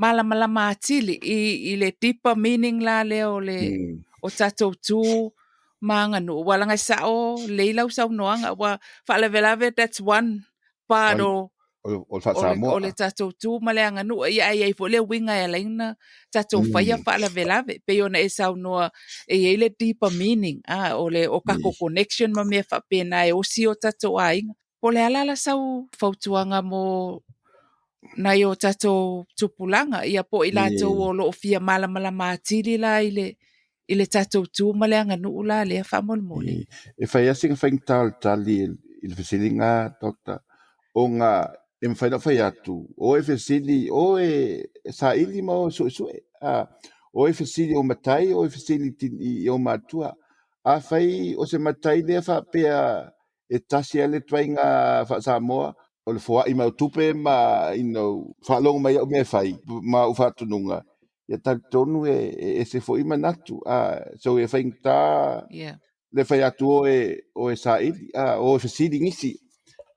malamalama atili i le deeper meaning la lea o le o tatou tu ma aganuu? Ua laga e sa'o lelei lau saunoaga, ua faalavelave, that's one part o O le faa-Samoa. O le tatou tu ma le aganuu. Ia, ae i ai foi le uiga e ala ai ona tatou faia faalavelave, pei ona e saunoa e i ai le deeper meaning, o le o tatou connection ma mea faapena e osi o tatou aiga. Po o le a la sau fautuaga mo nai o tatou tupulaga, ia po o i latou o loo fia malamalama atili la i le tatou tu ma le aganuu la lea, faamolemole? E fai lava sina faigata o le tali i le fesiliga, Doctor, ona e mafai ona fai atu, o e fesili, o e saili ma o e suesue. O e fesili o matai, o e fesili i o matua. Afai o se matai lea faapea e tasi lava le ituaiga faa-Samoa, o le foai mai o tupe ma faalogo mai au mea e fai ma au faatonuga, ia talitonu e ese foi manatu. So e faigata le fai atu o e saili, o e fesili nisi.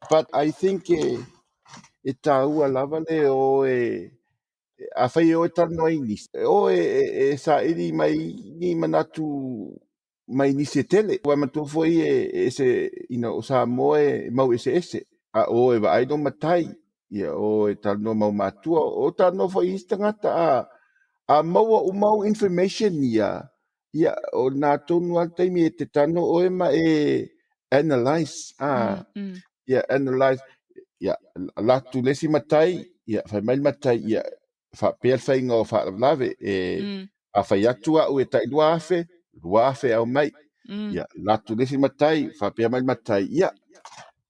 But I think e taua lava le o e afai e o e talanoa i nisi, o e saili mai ni manatu mai nisi e tele. Ua manatua foi e ese, o Samoa e mau eseese. A o e vaai lou matai, ia o e talanoa mau matua, o talanoa foi i isi tagata a maua uma au information ia, ia o lena tonu lava le taimi e te talanoa oe ma e analyse. Ia analyse, ia alu atu le isi matai, ia fai mai le matai, ia faapea le faiga o faalavelave e a fai atu au e tai 2,000, 2,000 aumai. Ia alu atu le isi matai, faapea mai le matai, ia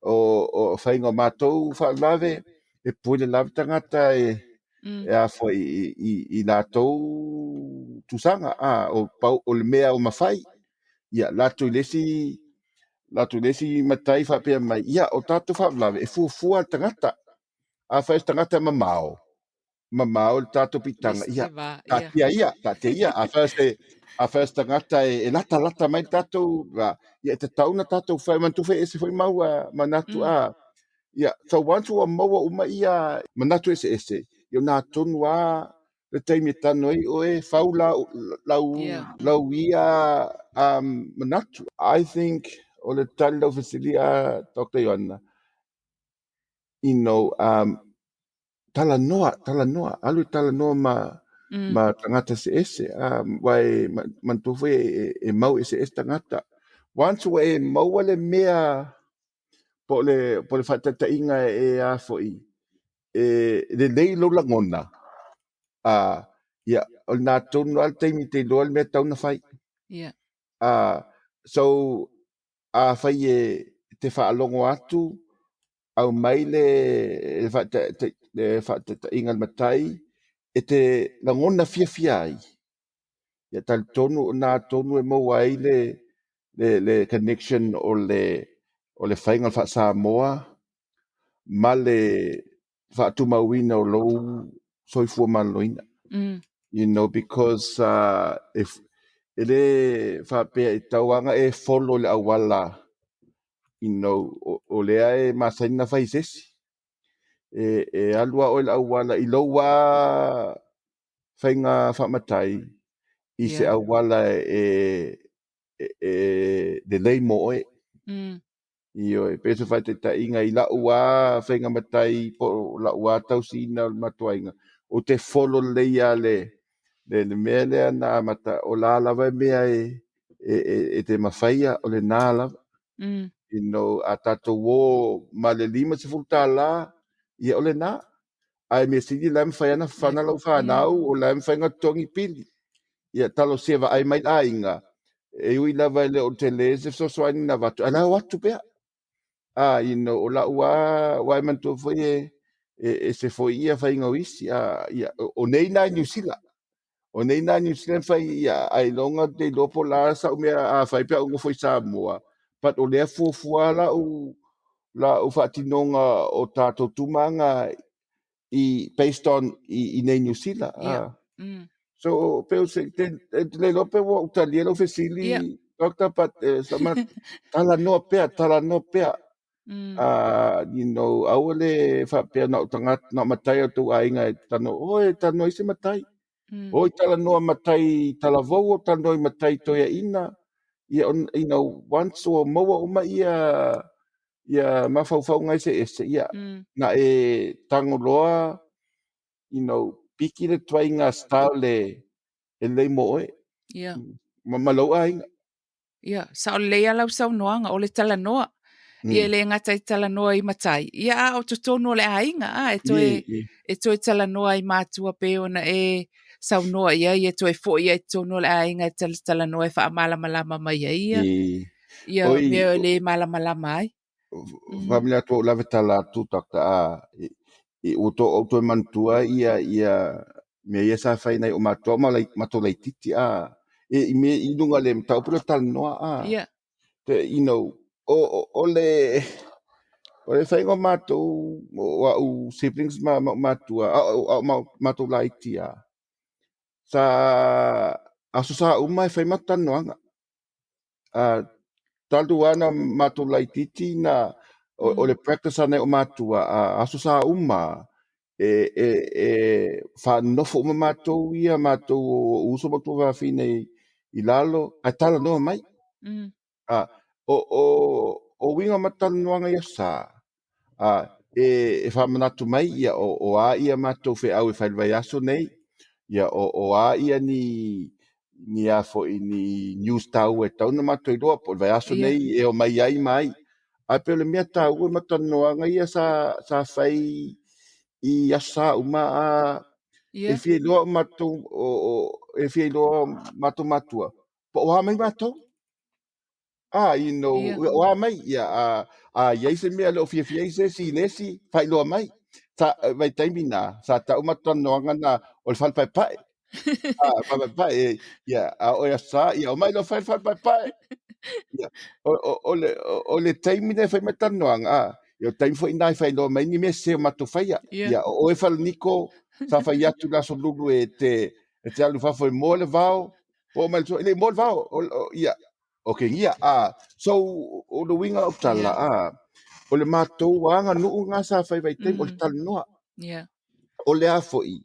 o faiga o matou faalavelave e pule lava tagata e e a foi i latou tusaga o pau o le mea o mafai. Ia alu atu i le isi, alu atu i le isi matai faapea mai, ia o tatou faalavelave e fuafua le tagata. Afai o se tagata mamao, mamao le tatou pitaga, ia taatia ia, taatia ia. Afai o se tagata e latalata mai le tatou, ia e tatau ona tatou fai manatua foi e ese foi mau manatu a. Ia, so once ua maua uma ia manatu eseese, ia na tonu lava le taimi e talanoa ai oe fau lau lau ia manatu. I think o le tali lau fesili a Dr. Ioana, talanoa, talanoa, alu e talanoa ma tagata eseese, aua e manatua foi e mau eseese tagata. Once ua e maua le mea po o le faataitaiga e a foi e lelei lou lagona, ia o lena tonu lava le taimi e te iloa le mea e tatau ona fai. So afai e te faalogo atu aumai le faataitaiga a le matai e te lagona fiafia ai, ia talitonu o lena tonu e maua ai le connection o le faiga o le faa-Samoa ma le faatumauina o lou soifua maloloina. Because if e le faapea e tatau lava ona e follow le auala o lea e masani ona fai e se isi. E alu lava oe i le auala i lou lava faiga faamatai i se auala e lelei mo oe. Ioe, pei o se faataitaiga i la'u lava faiga matai po o la'u lava tausiina o le matou aiga, ou te follow lelei lava le, le mea lea na amata, o la lava e mea e te mafaia, o lena lava. You know, a tatou o ma le $50, ia o lena. Ae mea sili la e mafai ona fana lau fanau, o la e mafai ona totogi pili. Ia talosia vaai mai le aiga, e ui lava e le o tele se fesoasoani na avatu, ae la e o atu pea. Ah, you know, o la'u lava, aua e manatua foi e ese foi ia faiga o isi. Ah, ia, o nei na i Niu Sila. O nei na i Niu Sila fai ia, ailoga ou te iloa po o le a sa'u mea a fai pe a ou nofo i Samoa, but o lea fuafua la'u faatinoga o tatou tumaga i based on i nei Niu Sila. Ah. So pe o se te le iloa pe ua ou talia lau fesili, Doctor, but sama talanoa pea, talanoa pea. You know, aua le faapea na o tagata, na o matai o tou aiga e talanoa, oi, talanoa i se matai. Oi, talanoa matai talavou, o talanoa i matai toeaina. Ia, you know, once ua maua uma ia mafaufauga eseese, ia, na e tago loa, you know, piki le tuaiga style e lelei mo oe. Ma lou aiga. Ia, sao lelei lava lau saunoaga, o le talanoa. Ia e le gata i talanoa i matai, ia a o totonu o le aiga, a e toe, e toe talanoa i matua pei ona e saunoa i ai, e toe foi ai i totonu o le aiga e talatalanoa e faamalamalama mai ai ia, ia Oi, mea e le malamalama ai. Faamalie atu ua ou lave tala atu Doctor a ua to ou toe manatua ia mea ia sa fai nai o matua ma matou laitiiti a i mea i luga o le mataupu lea o le talanoa a. You know, o le faiga o matou, o a'u siblings ma ma matua, a o matou laiti a sa aso sa uma e fai matou talanoaga. A talu lava na matou laitiiti na o le practice a nai o matua, a aso sa uma e faanofo uma matou ia matou o uso ma tuafafine i lalo ae talanoa mai. A o uiga o matou talanoaga i aso sa, a e faamanatu mai ia o a ia matou feau e fai i le vaiaso nei, ia o a ia ni a foi ni news taua e tatau ona matou iloa po o le vaiaso nei e omai ai ma ai. Ae pei o le mea taua ma talanoaga ia sa fai i aso sa uma a e fia iloa matou o e fia iloa matou matua po o a mai matou. Ah, you know, o a mai, ia, a i ai se mea le o fiafia ai se isi i le isi, faailoa mai. Sa, vaitaimi na, sa tau matou talanoaga na o le falepaepae. Ah, falepaepae, ia, a o e aso sa, ia, omai loa fai le falepaepae. Ia, o le taimi lea e fai mai talanoaga, a, ia o taimi foi na e faailoa mai ni mea sese o matou faia. Ia, o oe Falaniko, sa fai atu le aso Lulu e te alu fafo e moa le vao, o mai le e le moa le vao, ia, okay, ia, a, so, o le uiga o tala, a, o le matou aganuu na sa fai vaitaimi, o le talanoa. O le a foi,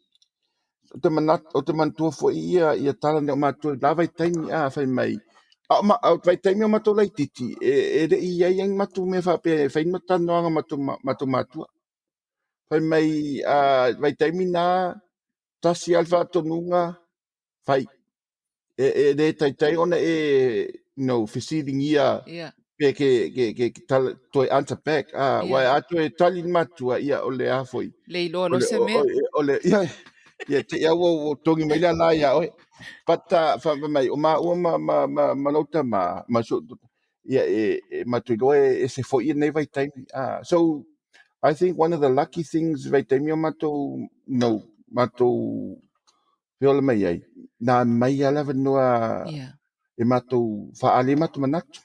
o te manatu, o te manatua foi ia tala nei o matou i la vaitaimi a fai mai, a o ma, a o vaitaimi o matou laitiiti, e le i ai ai ni matou mea faapea e fai ni talanoaga matou matua. Fai mai, a, vaitaimi na, tasi lava le faatonuga, fai. E le taitai ona e, you know, fesiligia pe ke tala, toe answer back. Ah, aua a toe tali le matua, ia o le a foi. Le iloa loa se mea. O le, ia, ia, te ia ua togi mai le ala ia oe. But, fa mai, o maua ma lau tama, ma so, ia, e matou iloa e se foi nei vaitaimi. Ah, so, I think one of the lucky things vaitaimi o matou, you know, matou feola mai ai, na mai lava le avanoa e matou faaali ai matou manatu.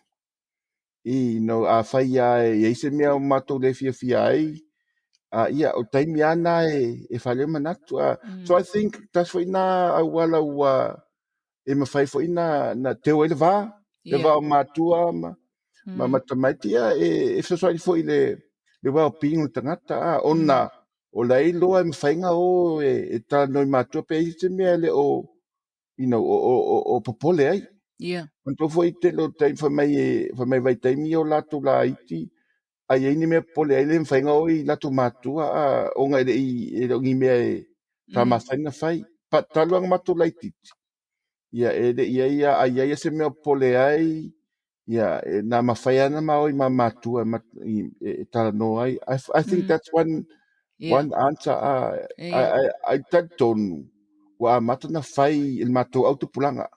I, no, a fai lava e i ai se mea o matou le fiafia ai, a, ia, o taimi lava na e faaali ai manatu. A, so I think tasi foi na auala ua e mafai foi na teu ai le va, le va o matua ma tamaiti, ia, e fesoasoani foi i le well-being o le tagata, a, ona o la e iloa e mafai ona o e talanoa i matua pe i ai se mea e le o, you know, o popole ai. Manatua foi tele o taimi fai mai vaitaimi o latou laiti, A i ai ni mea popole ai le mafai ona o i latou matua a ona e le i e le o ni mea e sa masani ona fai. But talu lava ona matou laitiiti, ia e le i i ai a i ai se mea o popole ai, ia e na mafai lava ona ma o i ma matua e talanoa ai. I think that's one one answer. Ai talitonu ua amata ona fai e le matou autupulaga.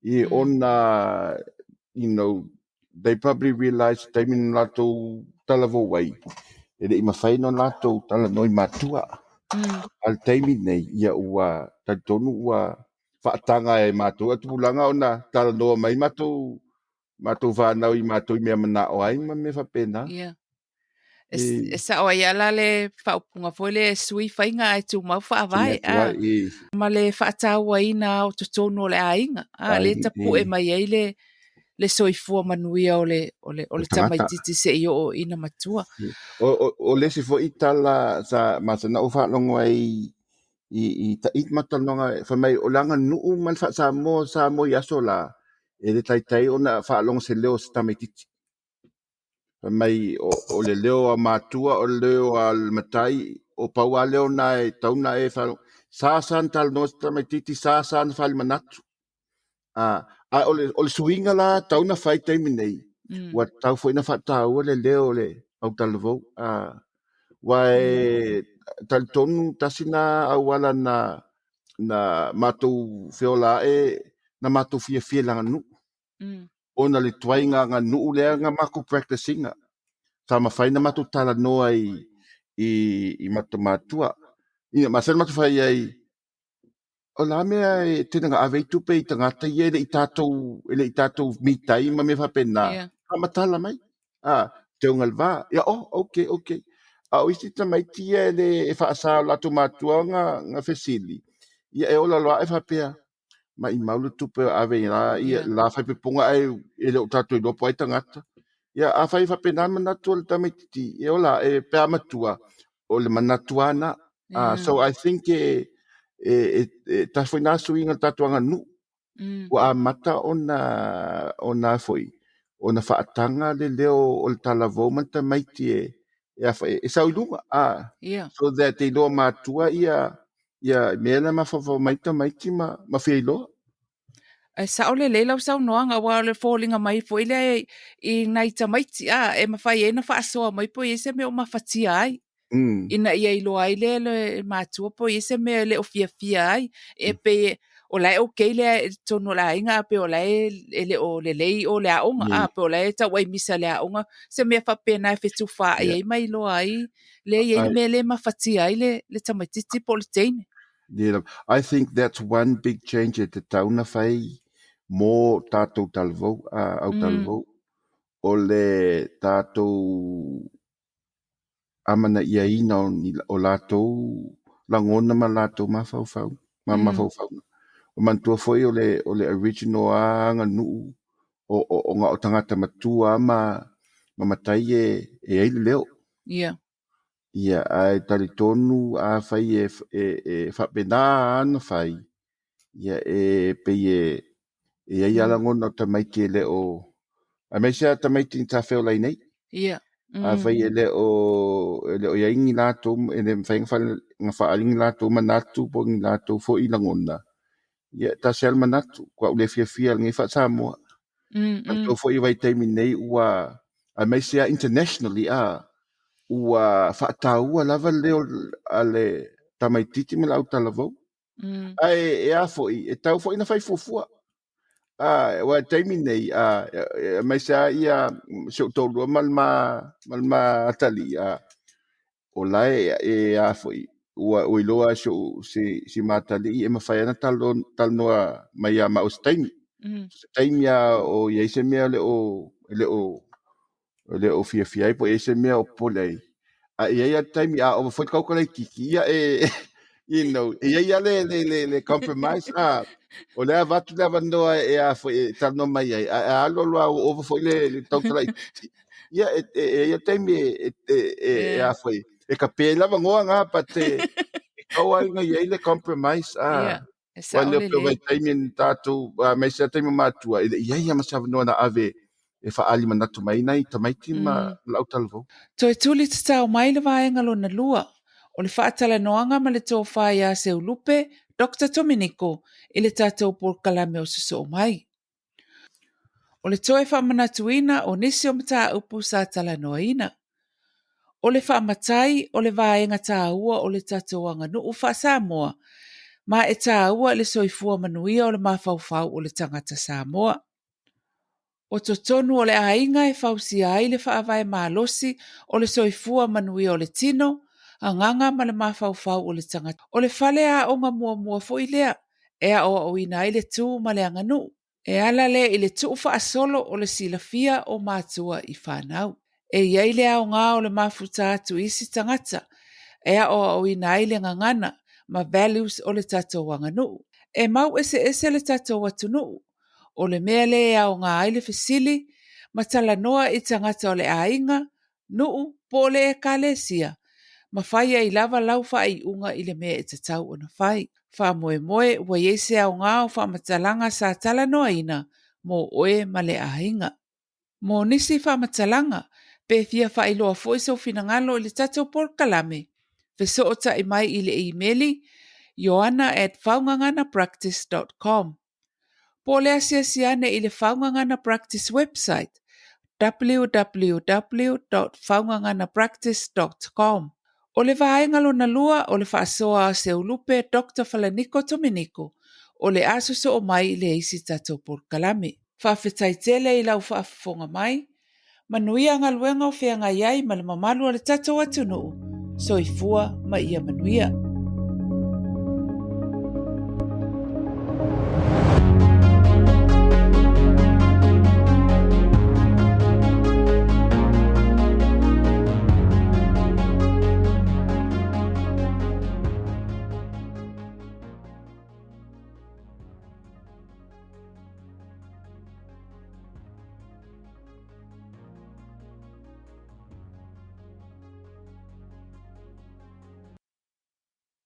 I ona, they probably realize taimi na latou talavou ai, e le i mafai ona latou talanoa i matua. A le taimi nei, ia ua talitonu ua faataga e matou autupulaga ona talanoa mai matou fanau i matou i mea manao ai ma mea faapena. Ia. E sao ai lava la le faaupuga foi lea e sui faiga ae tumau faavae. Ma le faatauaina o totonu o le aiga. A, lea e tapue mai ai le soifua manuia o le tamaitiiti seia oo ina matua. O le isi foi tala sa masani ona ou faalogo ai i ita ma talanoaga fai mai o le aganuu ma le faa-Samoa Samoa i aso la, e le taitai ona faalogo se leo o se tamaitiiti. Fai mai o le leo a matua, o le leo a le matai, o pau lava leo na e tau na e faalogo. Sa sa na talanoa se tamaitiiti, sa sa na fali manatu. A o le suiga la tau na fai taimi nei, ua tau foi na faataua le leo o le autalavou. Ua e talitonu tasi na auala na matou feola ae na matou fiafia i le aganuu. Ona le tuaiga aganuu lea na matou practice ina. Sa mafai na matou talanoa i matou matua. Ia, masani matou fai ai, o la mea e tele na ave ai tupe i tagata ia e le i tatou, e le i tatou mitai ma mea faapena. Faamatala mai. Teuga le va. Ia, oh, okay, okay. A o isi tamaiti ia e le e faasa o latou matua na fesili. Ia e ola loa e faapea, maimau le tupe o ave i la, ia, la faipepoga ae e le o tatou iloa po o ai tagata. Ia, afai faapena le manatu o le tamaitiiti, e ola e pe a matua, o le manatu lava na. So I think e tasi foi na suiga o le tatou aganuu. Ua amata ona foi, ona faataga le leo o le talavou ma le tamaiti e sau i luga. So that e iloa matua ia mea na mafaufau mai tamaiti ma fia iloa. E sao lelei lau saunoaga, aua o le foliga mai foi lea i nai tamaiti, e mafai ai na faasoa mai po o i ai se mea o mafatia ai. Ina ia iloa ai lea le matua po o i ai se mea e le o fiafia ai. E pei o la e okay lea i totonu o le aiga, a pei o la e le o lelei o le aoga, a pei o la e tau aimisa le aoga, se mea faapena e fetufaai ai ma iloa ai lea i ai le mea le mafatia ai le tamaitiiti po o le teine. Yeah, I think that's one big change e tatau na fai mo tatou talavou, au talavou. O le tatou amanaiaina o latou lagona ma latou mafaufau, ma mafaufauga. O manatua foi o le original lava aganuu o o tagata matua ma matai e ai le leo. Ia, ae talitonu afai e faapena ona fai, ia e pei e i ai lava lagona o tamaiti e le o, aemaise lava tamaiti sa feola ai nei. Afai e le o i ai ni latou, e le mafai ona faaali ni latou manatu po o ni latou foi lagona, ia tasi lava le manatu, ua ou le fiafia lenei faa-Samoa. Manatua foi i vaitaimi nei ua, aemaise lava internationally, ua faataua lava le leo a le tamaitiiti ma le autalavou. Ae e a foi, e tau foi na fai fuafua. Aua i le taimi nei, aemaise lava ia si ou toalua ma le ma atalii, o la e a foi, ua iloa si ma atalii e mafai ona talanoa mai ia maua i se taimi. Se taimi lava o i ai se mea e le o fiafia ai po o i ai se mea o popole ai. A i ai lava le taimi a ova foi le kauka laitiiti, ia e, e i ai lava le compromise, o lea avatu le avanoa e a foi e talanoa mai ai, ae a alu alu lava ua ova foi le tauta laitiiti, ia e i ai le taimi e a foi, e kape ai le avanoa na, but e tau lava ina i ai le compromise. E sao Ua le o lelei. vaitaimi ni tatou, aemaise lava taimi o matua, e le i ai lava ma se avanoa na ave e faaali manatu mai ai nai tamaiti ma le autalavou. Toe tuli tatao mai le vaega lona lua o le faatalanoaga ma le Tofa ia Seulupe Doctor Tominiko i le tatou polokalame o Sosoo Mai. O le toe faamanatuina o nisi o mataupu sa talanoaina. O le faamatai o le vaega taua o le tatou aganuu faa-Samoa ma e taua i le soifua manuia o le mafaufau o le tagata Samoa. O totonu o le aiga e fausia ai le faavae malosi o le soifua manuia o le tino, agaga ma le mafaufau o le tagata. O le fale aoga muamua foi lea e aoaoina ai le tu ma le aganuu. E ala lea i le tuufaasolo o le silafia o matua i fanau. E i ai le aoga o le mafuta atu i isi tagata e aoaoina ai le gagana ma values o le tatou aganuu. E mau eseese le tatou atunuu. O le mea lea e aoga ai le fesili ma talanoa i tagata o le aiga, nuu po o le ekalesia, ma fai ai lava lau faaiuga i le mea e tatau ona fai. Faamoemoe ua i ai se aoga o faamatalaga sa talanoaina mo oe ma le aiga. Mo nisi faamatalaga, pe fia faailoa foi sou finagalo i le tatou polokalame, fesootai mai i le imeli ioana@faugaganapractice dot com po o le asiasi ane i le Faugagana Practice website www.faugaganapractice.com. O le vaega lona lua o le faasoa a Seulupe Doctor Falaniko Tominiko o le a sosoo mai i le isi tatou polokalame. Faafetai tele i lau faafofoga mai. Manuia galuega o feagai ai ma le mamalu o le tatou atunuu. Soifua ma ia manuia.